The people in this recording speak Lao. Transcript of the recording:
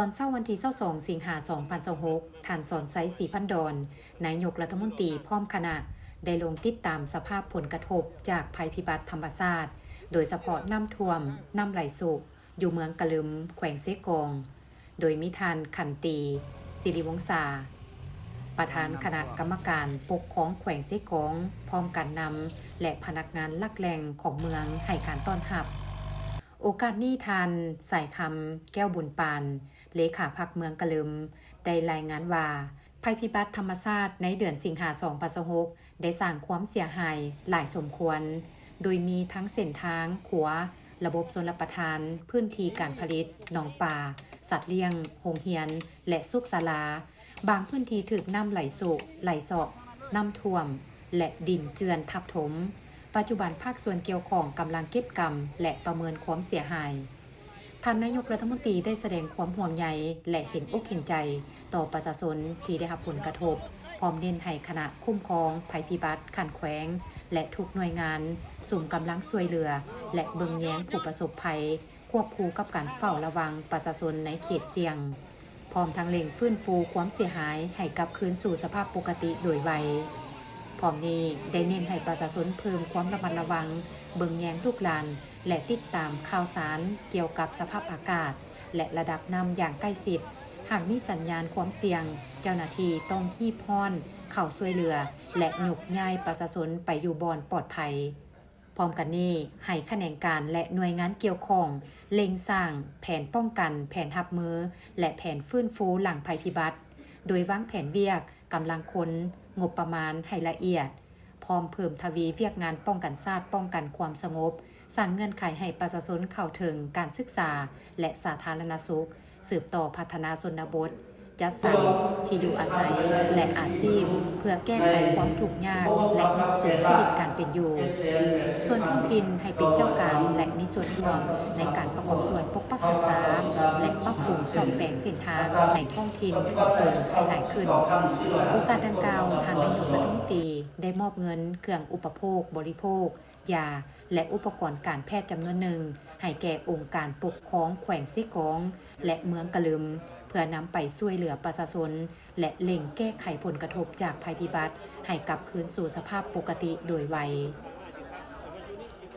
ຕອນເຊົ້າວັນທີຊາວສອງ ສິງຫາ ສອງພັນຊາວຫົກ ທ່ານ ສອນໄຊ ສີພັນດອນ ນາຍົກລັດຖະມົນຕີ ພ້ອມຄະນະ ໄດ້ລົງຕິດຕາມສະພາບຜົນກະທົບຈາກໄພພິບັດທຳມະຊາດ, ໂດຍສະເພາະນ້ຳຖ້ວມ, ນ້ຳໄຫຼຊຸ ຢູ່ເມືອງກະລຶມ ແຂວງເຊກອງ, ໂດຍມີທ່ານ ຂັນຕີ ສິລິວົງສາ ປະທານຄະນະກຳມະການປົກຄອງແຂວງເຊກອງ, ພ້ອມການນຳ ແລະ ພະນັກງານຫຼັກແຫຼ່ງຂອງເມືອງໃຫ້ການຕ້ອນຮັບ. ໂອກາດນີ້ ທ່ານ ສາຍຄຳ ແກ້ວບຸນປານ ເລຂາພັກເມືອງກະລຶມ ໄດ້ລາຍງານວ່າ ໄພພິບັດທຳມະຊາດໃນເດືອນສິງຫາ ສອງພັນຊາວຫົກ ໄດ້ສ້າງຄວາມເສຍຫາຍຫຼາຍສົມຄວນ, ໂດຍມີທັງເສັ້ນທາງ, ຂົວ, ລະບົບຊົນລະປະທານ, ພື້ນທີ່ການຜະລິດ, ໜອງປາ, ສັດລ້ຽງ, ໂຮງຮຽນ ແລະ ສຸກສາລາ. ບາງພື້ນທີ່ຖືກນ້ຳໄຫຼຊຸ, ໄຫຼຊອກ, ນ້ຳຖ້ວມ ແລະ ດິນເຈື່ອນທັບຖົມ. ປັດຈຸບັນພາກສ່ວນກ່ຽວຂ້ອງກຳລັງເກັບກຳ ແລະ ປະເມີນຄວາມເສຍຫາຍ. ທ່ານນາຍົກລັດຖະມົນຕີໄດ້ສະແດງຄວາມຫ່ວງໃຍ ແລະ ເຫັນອົກເຫັນໃຈຕໍ່ປະຊາຊົນທີ່ໄດ້ຮັບຜົນກະທົບ, ພ້ອມເນັ້ນໃຫ້ຄະນະຄຸ້ມຄອງໄພພິບັດຂັ້ນແຂວງ ແລະ ທຸກໜ່ວຍງານ ສຸມກຳລັງຊ່ວຍເຫຼືອ ແລະ ເບິ່ງແຍງຜູ້ປະສົບໄພ ຄວບຄູ່ກັບການເຝົ້າລະວັງປະຊາຊົນໃນເຂດສ່ຽງ, ພ້ອມທັງເລັ່ງຟື້ນຟູຄວາມເສຍຫາຍໃຫ້ກັບຄືນສູ່ສະພາບປົກກະຕິໂດຍໄວ. ພ້ອມນີ້ໄດ້ເນັ້ນໃຫ້ປະຊາຊົນເພີ່ມຄວາມລະມັດລະວັງ, ເບິ່ງແຍງລູກຫຼານ ແລະ ຕິດຕາມຂ່າວສານກ່ຽວກັບສະພາບອາກາດ ແລະ ລະດັບນ້ຳຢ່າງໃກ້ຊິດ. ຫາກມີສັນຍານຄວາມສ່ຽງ, ເຈົ້າໜ້າທີ່ຕ້ອງຮີບຮ້ອນເຂົ້າຊ່ວຍເຫຼືອ ແລະ ຍົກຍ້າຍປະຊາຊົນໄປຢູ່ບ່ອນປອດໄພ. ພ້ອມກັນນີ້ ໃຫ້ຂະແໜງການ ແລະ ໜ່ວຍງານກ່ຽວຂ້ອງ ເລັ່ງສ້າງແຜນປ້ອງກັນ, ແຜນຮັບມື ແລະ ແຜນຟື້ນຟູຫຼັງໄພພິບັດ, ໂດຍວາງແຜນວຽກ, ກຳລັງຄົນ, ງົບປະມານໃຫ້ລະອຽດ, ພ້ອມເພີ່ມທະວີວຽກງານປ້ອງກັນຊາດ, ປ້ອງກັນຄວາມສະຫງົບ, ສ້າງເງື່ອນໄຂໃຫ້ປະຊາຊົນເຂົ້າເຖິງການສຶກສາ ແລະ ສາທາລະນະສຸກ, ສືບຕໍ່ພັດທະນາຊົນນະບົດ, ຈັດສັນທີ່ຢູ່ອາໄສ ແລະ ອາຊີບ ເພື່ອແກ້ໄຂຄວາມທຸກຍາກ ແລະ ຍົກສູງຊີວິດການເປັນຢູ່. ສ່ວນທ້ອງຖິ່ນໃຫ້ເປັນເຈົ້າກາງ ແລະ ມີສ່ວນຮ່ວມໃນການປະກອບສ່ວນປົກປັກຮັກສາ ແລະ ປັບປຸງສ້ອມແປງເສັ້ນທາງໃນທ້ອງຖິ່ນຂອງຕົນໃຫ້ຫຼາຍຂຶ້ນ. ໂອກາດດັ່ງກ່າວ, ທ່ານນາຍົກລັດຖະມົນຕີໄດ້ມອບເງິນເຄື່ອງອຸປະໂພກບໍລິໂພກ, ຢາ ແລະ ອຸປະກອນການແພດຈຳນວນໜຶ່ງ ໃຫ້ແກ່ອົງການປົກຄອງແຂວງເຊກອງ ແລະ ເມືອງກະລຶມ ເພື່ອນຳໄປຊ່ວຍເຫຼືອປະຊາຊົນ ແລະ ເລັ່ງແກ້ໄຂຜົນກະທົບຈາກໄພພິບັດໃຫ້ກັບຄືນສູ່ສະພາບປົກກະຕິໂດຍໄວ.